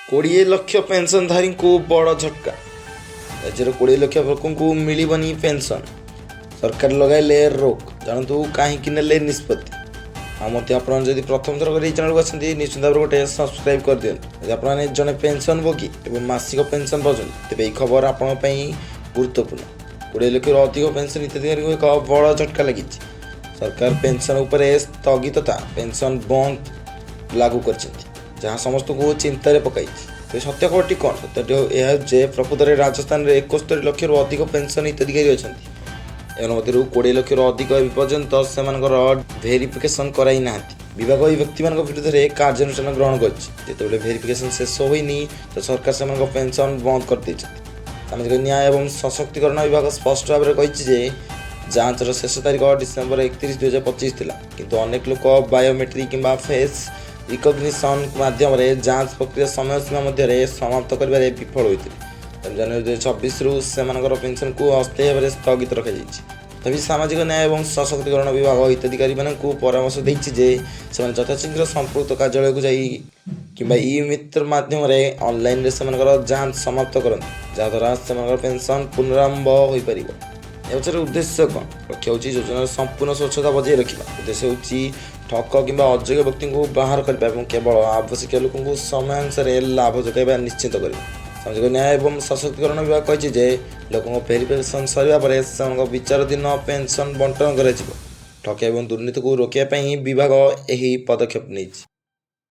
20 ଲକ୍ଷ ପେନ୍ସନଧାରୀଙ୍କୁ ବଡ଼ ଝଟକା। ରାଜ୍ୟର 20 ଲକ୍ଷ ଲୋକଙ୍କୁ ମିଳିବନି ପେନ୍ସନ୍। ସରକାର ଲଗାଇଲେ ରୋକ, ଜାଣନ୍ତୁ କାହିଁକି ନେଲେ ନିଷ୍ପତ୍ତି। ଆଉ ମଧ୍ୟ ଆପଣ ଯଦି ପ୍ରଥମ ଥର କରି ଏହି ଚ୍ୟାନେଲକୁ ଆସନ୍ତି, ନିଶ୍ଚିତ ଭାବରେ ଗୋଟେ ସବସ୍କ୍ରାଇବ୍ କରିଦିଅନ୍ତୁ। ଯଦି ଆପଣମାନେ ଜଣେ ପେନ୍ସନ୍ ଭୋଗୀ ଏବଂ ମାସିକ ପେନ୍ସନ୍ ପାଉଛନ୍ତି, ତେବେ ଏହି ଖବର ଆପଣଙ୍କ ପାଇଁ ଗୁରୁତ୍ୱପୂର୍ଣ୍ଣ। 20 ଲକ୍ଷରୁ ଅଧିକ ପେନ୍ସନ୍ ହିତାଧିକାରୀଙ୍କୁ ଏକ ବଡ଼ ଝଟକା ଲାଗିଛି। ସରକାର ପେନ୍ସନ୍ ଉପରେ ସ୍ଥଗିତତା, ପେନ୍ସନ୍ ବନ୍ଦ ଲାଗୁ କରିଛନ୍ତି, ଯାହା ସମସ୍ତଙ୍କୁ ଚିନ୍ତାରେ ପକାଇଛି। ତେବେ ସତ୍ୟ ଖବରଟି କ'ଣ? ସତ୍ୟଟି ଏହା ଯେ ପ୍ରକୃତରେ ରାଜସ୍ଥାନରେ 71 ଲକ୍ଷରୁ ଅଧିକ ପେନ୍ସନ୍ ହିତାଧିକାରୀ ଅଛନ୍ତି। ଏମାନଙ୍କ ମଧ୍ୟରୁ 20 ଲକ୍ଷରୁ ଅଧିକ ଏବେ ପର୍ଯ୍ୟନ୍ତ ସେମାନଙ୍କର ଭେରିଫିକେସନ୍ କରାଇ ନାହାନ୍ତି। ବିଭାଗ ଏହି ବ୍ୟକ୍ତିମାନଙ୍କ ବିରୁଦ୍ଧରେ କାର୍ଯ୍ୟାନୁଷ୍ଠାନ ଗ୍ରହଣ କରିଛି। ଯେତେବେଳେ ଭେରିଫିକେସନ୍ ଶେଷ ହୋଇନି, ତ ସରକାର ସେମାନଙ୍କ ପେନ୍ସନ୍ ବନ୍ଦ କରିଦେଇଛନ୍ତି। ସାମାଜିକ ନ୍ୟାୟ ଏବଂ ସଶକ୍ତିକରଣ ବିଭାଗ ସ୍ପଷ୍ଟ ଭାବରେ କହିଛି ଯେ ଯାଞ୍ଚର ଶେଷ ତାରିଖ ଡିସେମ୍ବର 31, 2025 ଥିଲା। କିନ୍ତୁ ଅନେକ ଲୋକ ବାୟୋମେଟ୍ରିକ୍ କିମ୍ବା ଫେସ୍ ରିକଗ୍ନିସନ୍ ମାଧ୍ୟମରେ ଯାଞ୍ଚ ପ୍ରକ୍ରିୟା ସମୟ ସୀମା ମଧ୍ୟରେ ସମାପ୍ତ କରିବାରେ ବିଫଳ ହୋଇଥିଲେ। ତେଣୁ ଜାନୁଆରୀ 2026ରୁ ସେମାନଙ୍କର ପେନ୍ସନ୍କୁ ଅସ୍ଥାୟୀ ଭାବରେ ସ୍ଥଗିତ ରଖାଯାଇଛି। ତଥାପି ସାମାଜିକ ନ୍ୟାୟ ଏବଂ ସଶକ୍ତିକରଣ ବିଭାଗ ହିତାଧିକାରୀମାନଙ୍କୁ ପରାମର୍ଶ ଦେଇଛି ଯେ ସେମାନେ ଯଥାଶୀଘ୍ର ସମ୍ପୃକ୍ତ କାର୍ଯ୍ୟାଳୟକୁ ଯାଇ କିମ୍ବା ଇ ମିତ୍ର ମାଧ୍ୟମରେ ଅନଲାଇନରେ ସେମାନଙ୍କର ଯାଞ୍ଚ ସମାପ୍ତ କରନ୍ତୁ, ଯାହାଦ୍ୱାରା ସେମାନଙ୍କର ପେନ୍ସନ୍ ପୁନରାରମ୍ଭ ହୋଇପାରିବ। ଏହା ପଛରେ ଉଦ୍ଦେଶ୍ୟ କ'ଣ? ଲକ୍ଷ୍ୟ ହେଉଛି ଯୋଜନାର ସମ୍ପୂର୍ଣ୍ଣ ସ୍ୱଚ୍ଛତା ବଜାୟ ରଖିବା। ଉଦ୍ଦେଶ୍ୟ ହେଉଛି ଠକ କିମ୍ବା ଅଯୋଗ୍ୟ ବ୍ୟକ୍ତିଙ୍କୁ ବାହାର କରିବା ଏବଂ କେବଳ ଆବଶ୍ୟକୀୟ ଲୋକଙ୍କୁ ସମୟାନୁସାରେ ଲାଭ ଯୋଗାଇବା ନିଶ୍ଚିତ କରିବା। ସାମାଜିକ ନ୍ୟାୟ ଏବଂ ସଶକ୍ତିକରଣ ବିଭାଗ କହିଛି ଯେ ଲୋକଙ୍କ ଭେରିଫିକେସନ୍ ସରିବା ପରେ ସେମାନଙ୍କ ବିଚାରାଧୀନ ପେନ୍ସନ୍ ବଣ୍ଟନ କରାଯିବ। ଠକେଇ ଏବଂ ଦୁର୍ନୀତିକୁ ରୋକିବା ପାଇଁ ବିଭାଗ ଏହି ପଦକ୍ଷେପ ନେଇଛି।